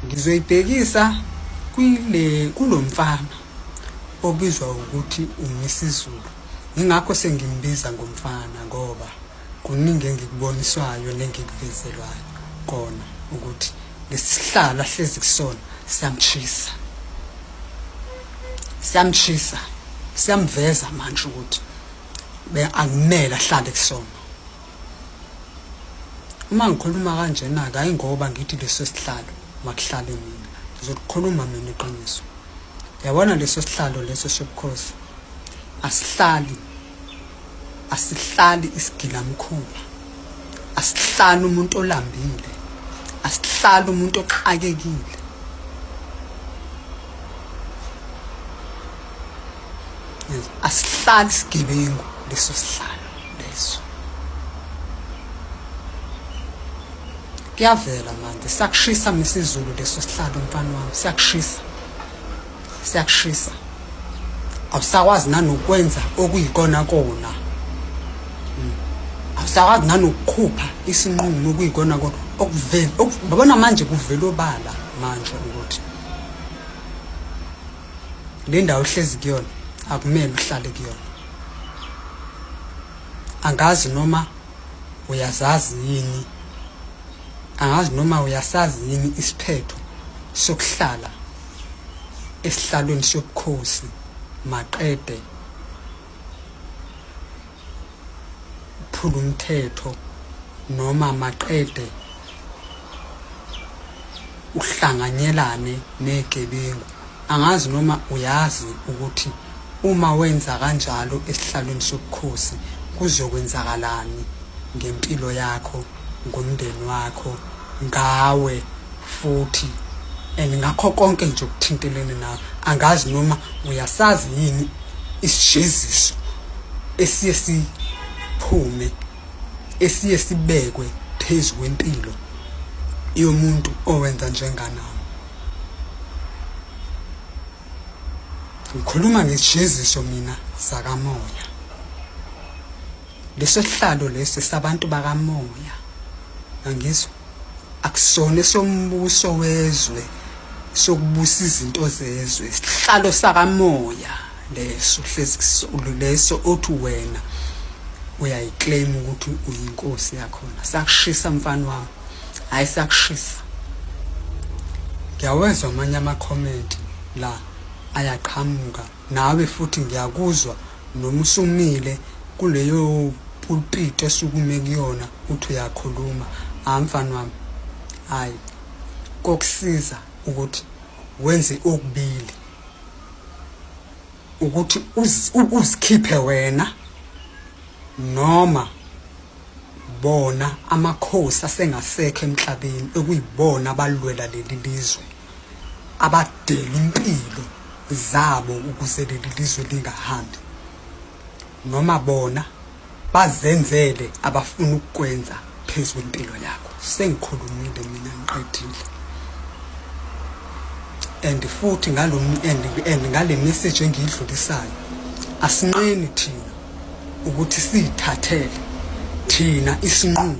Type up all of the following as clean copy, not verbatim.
Ngizoyibhekisa kwile kulomfana obizwa ukuthi uMisizulu. Yingakho sengimbiza ngomfana ngoba kuningi engikuboniswayo nengikuvezelwayo kona ukuthi lesihlalo ahlezi kusona siyamshisa. Siyamshisa. Siyamveza manje ukuthi akumele ahlale kusona. Uma ngikhuluma kanjena-ke hhayi ngoba ngithi leso sihlalo makuhlale mina, ngizokukhuluma mina iqiniso. Yabona leso sihlalo leso sobukhosi asihlali, asihlali isigilamkhuba, asihlali umuntu olambile, asihlali umuntu oxakekile. Asihlali isigebengu leso sihlalo leso. Kuyavela manje siyakushisa misizulu leso sihlalo mfana wami siyakushisa. Siyakushisa. Awusakwazi nanokwenza okuyikona kona. Awusakwazi nanokukhupha isinqumo okuyikona kona okuvela babona manje kuvela obala manje ukuthi le ndawo ohlezi kuyona akumele uhlale kuyona. Angazi noma uyazazi yini, angazi noma uyasazi yini isiphetho sokuhlala esihlalweni sobukhosi maqede uphula umthetho noma maqede uhlanganyelane negebengu. Angazi noma uyazi ukuthi uma wenza kanjalo esihlalweni sobukhosi kuzokwenzakalani ngempilo yakho, ngomndeni wakho, ngawe futhi and ngakho konke nje okuthintelene nawe. Angazi noma uyasazi yini isijeziso esiye siphume esiye sibekwe phezu kwempilo yomuntu owenza njenganami. Ngikhuluma ngesijeziso mina sakamoya. Leso sihlalo leso sabantu bakamoya. Angizwa akusona esombuso wezwe sokubusa izinto zezwe, isihlalo sakamoya leso hlezi leso othi wena uyayiclaim ukuthi uyinkosi yakhona. Sakushisa mfana wami, hayi sakushisa. Ngiyawezwa amanye ama-comment la ayaqhamuka nawe futhi ngiyakuzwa noma usumile kuleyo pulpit osukume kuyona uthi uyakhuluma. Hayi mfana wami, hayi kokusiza ukuthi wenze okubili ukuthi uzikhiphe wena noma bona amakhosi asengasekho emhlabeni ekuyibona abalwela leli lizwe abadela impilo zabo ukuze leli lizwe lingahambi noma bona bazenzele abafuna ukukwenza phezu kwempilo yakho. Sengikhulumile mina ngiqedile and futhi ngalo and ngale message engiyidlulisayo asinqeni thina ukuthi siyithathele thina isinqumo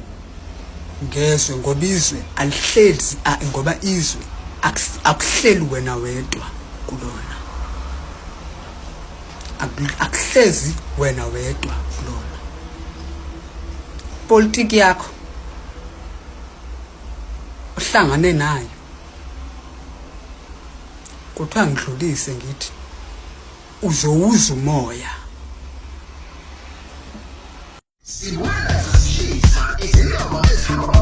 ngezwe ngoba izwe alihlezi ngoba izwe akuhleli wena wedwa kulona, akuhlezi wena wedwa kulona. Politiki yakho uhlangane nayo kuthiwa ngidlulise ngithi uzowuza umoya. Sibuya sishisa izindaba ezihamba.